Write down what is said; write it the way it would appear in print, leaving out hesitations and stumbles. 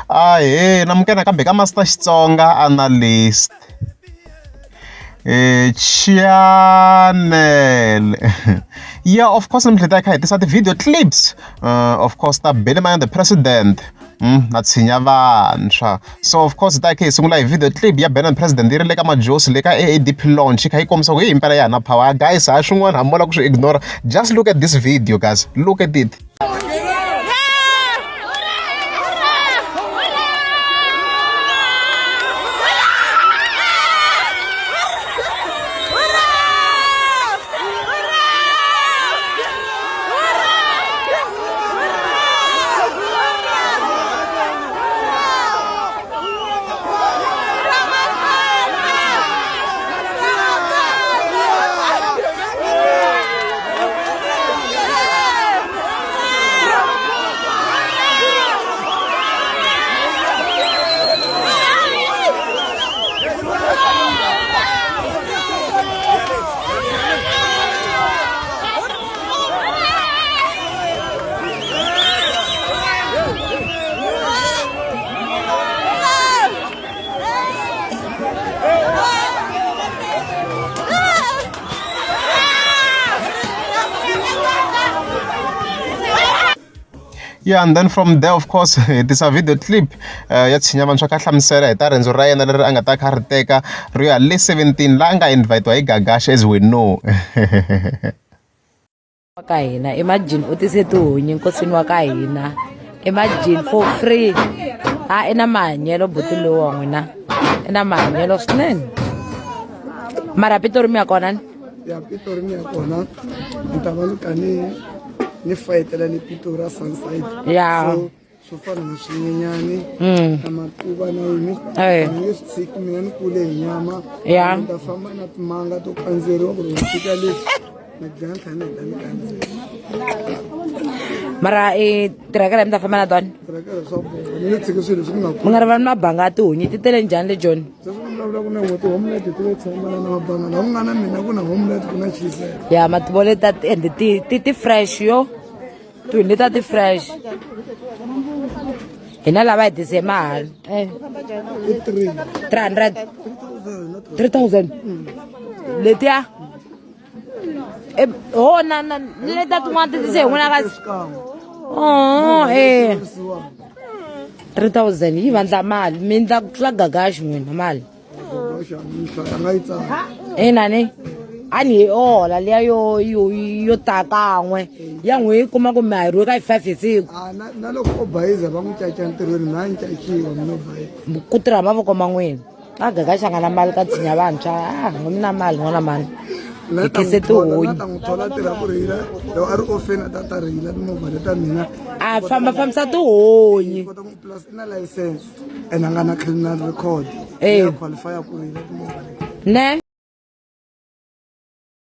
Ahee namukela nakambe ka Master Xitsonga Analyst channel yeah of course namuntlha hi ta hi kha hi tisa ti-video clips of course ta Benny Mayengani the president na tshinya vantshwa so of course hi ta hi kha hi sungula hi video clip ya Benny the president yi ri le ka majosi le ka A_A_D_P launch yi kha yi kombisa ku hi himpela ya ha na power guys ha swin'wana ha mola ku swi ignore just look at this video guys look at it. Yeah, and then from there of course hi tisa video clip ya tshinya vantshwa ka hlamusela hi ta riendzo ra yena leri a nga ta kha ri teka ro ya le 17 laha a nga invite-wa hi Gagash as we know. Wa ka hina imagine u tise tihunyi nkosini wa ka hina imagine for free ha i na mahanyelo buti lowu wa n'wina i na mahanyelo swinene mara pitori mi ya kona ni ya pitori mi ya kona ni ta va ni ka ni ni fayetela ni pitori a sunside ya so swo fana na swinyenyani na matuva na yini ni nge swi tshiki mina ni kule hi nyama ni ta famba na timanga to kandzeriwa ku ri ni fika le na dlaya ni tlhela ni heta ni kandzela mara i tirakela mi ta famba na tona tirakela swa boha ni nge tshiki swilo leswi ni nga mi nga rivali mabanga ya tihunyi ti tele njhani le joni se swi vulavula ku na n'we ti-homelet ti ve tshembana na mabanga laha ku nga na mina ku na homelet ku na chisela ya mativo leta ende ti ti ti fresh yo Tihunyi leti a ti fresh hina lava hi tise mahala 300 3000 letiya ho na na leta tin'wana ti tise hi n'wina kasi oh eh 3000 yi vandla mali mi ndla ku tlula gagaxi n'wina mali inani a ni hi hola liya yo yo yo ta kan'we ya n'wi yi kuma ku mi hayiriwe ka hi five hi siku ah, na loko o bayiza va n'wi caca ntirhweni na ni caciwa mina bayiza ku tirha mavoko ma n'wina a gaga xanga na mali ka tshinya vantshwa a ngo mi na mali n'wana mani hi khese tihunyi ta n'wi thola tirha ku rheyila loko a ri ofeni a ta ta rheyila timovha leta mina a famba fambisa tihunyi plus i na license and a nga na criminal record Eh. ya qualify ku rheyila timovha leti ne.